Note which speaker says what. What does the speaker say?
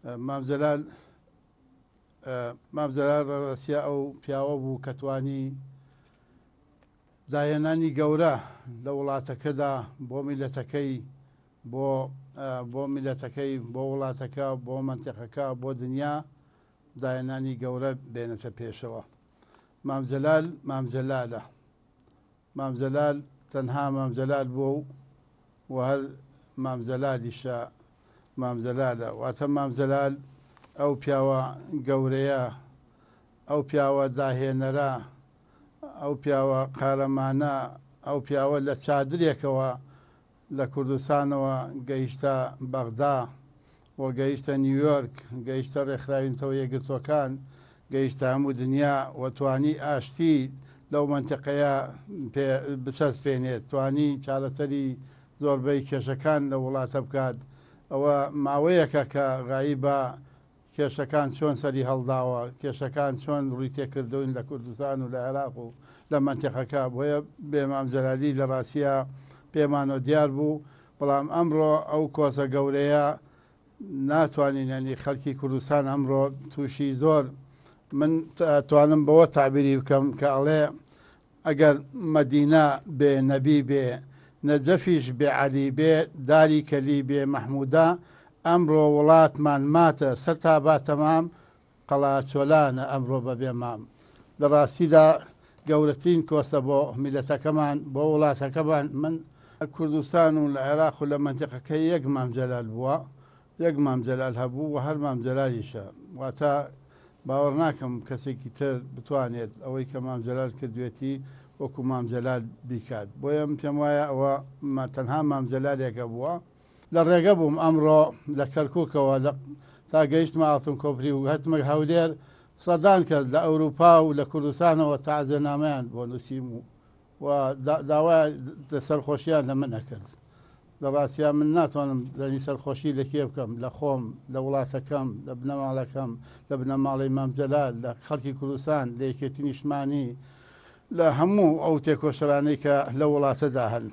Speaker 1: مام جەلال مام جەلال ڕەسیا ئەو پیاوە بوو کە توانی داهێنانی گەورە لە وڵاتەکەدا بۆ میلەتەکەی بۆ بۆ میلەتەکەی بۆ وڵاتەکە بۆ مەنتیقەکە بۆ دنیا داهێنانی گەورە بێنێتە پێشەوە. مام جەلال مام جەلالە. مام جەلال تەنها مام جەلال بووە و و هەر مام جەلالیشە مام جەلالە. واتە مام جەلال ئەو پیاوە گەورەیە، ئەو پیاوە داهێنەرە، ئەو پیاوە قارەمانە، ئەو پیاوە لە چادرێکەوە لە کوردستانەوە گەیشتە بەغدا و گەیشتە نیویۆرک، گەیشتە ڕێکخراوی نەتەوە یەکگرتووەکان، گەیشتە هەموو دنیا و توانی ئاشتی لەو مەنتیقەیە پێ بچەسپێنێت، توانی چارەسەری زۆربەی کێشەکان لەو وڵاتە بکات. ئەوە ماوەیەکە کە غایبە کێشەکان چۆن سەری هەڵداوە، کێشەکان چۆن ڕووی تێکردوون لە کوردستان و لە عێراق و لە مەنتیقەکە، بۆیە بێ مام جەلالی لە ڕاستیا پێمانەوە دیار بوو، بەڵام ئەمڕۆ ئەو کۆسە گەورەیە ناتوانین، یانی خەڵکی کوردستان ئەمڕۆ تووشی زۆر، من توانم بەوە تەعبیری بکەم کە ئەڵێ ئەگەر مەدینە بێ نەبی بێ، نەجەفیش بێ عەلی بێ، داری کەلی بێ مەحموودە، ئەمڕۆ وڵاتمان ماتە سەر تا با تەمام، قەڵاچۆلانە ئەمڕۆ بە بێ مام. لە ڕاستیدا گەورەترین کۆستە بۆ میللەتەکەمان، بۆ وڵاتەکەمان. من. کوردستان و لە عێراق و لە مەنتیقەکە یەک مام جەلال بووە، یەک مام جەلال هەبوو و هەر مام جەلالیشە. واتە باوەڕ ناکەم کەسێکی تر بتوانێت ئەوەی کە مام جەلال کردوێتی وەکو مام جەلال بیکات. بۆیە من پێم وایە ئەوە تەنها مام جەلالێکە بووە. لە ڕێگە بووم ئەمڕۆ لە کەرکوکەوە لە تا گەیشتمە ئاڵتون کۆپری و هەتمە هەولێر، سەدان کەس لە ئەوروپا و لە کوردستانەوە تەعزیەنامەیان بۆ نووسیم و و داوای سەرخۆشیان لە من ئەکرد. لە ڕاستیا من ناتوانم دەنگی سەرخۆشی لە کێ بکەم، لە خۆم، لە وڵاتەکەم، لە بنەماڵەکەم، لە بنەماڵەی مام جەلال، لە خەڵکی کوردستان، لە یەکێتی نیشتمانی، لە هەموو ئەو تێکۆشەرانەی کە لەو وڵاتەدا هەن.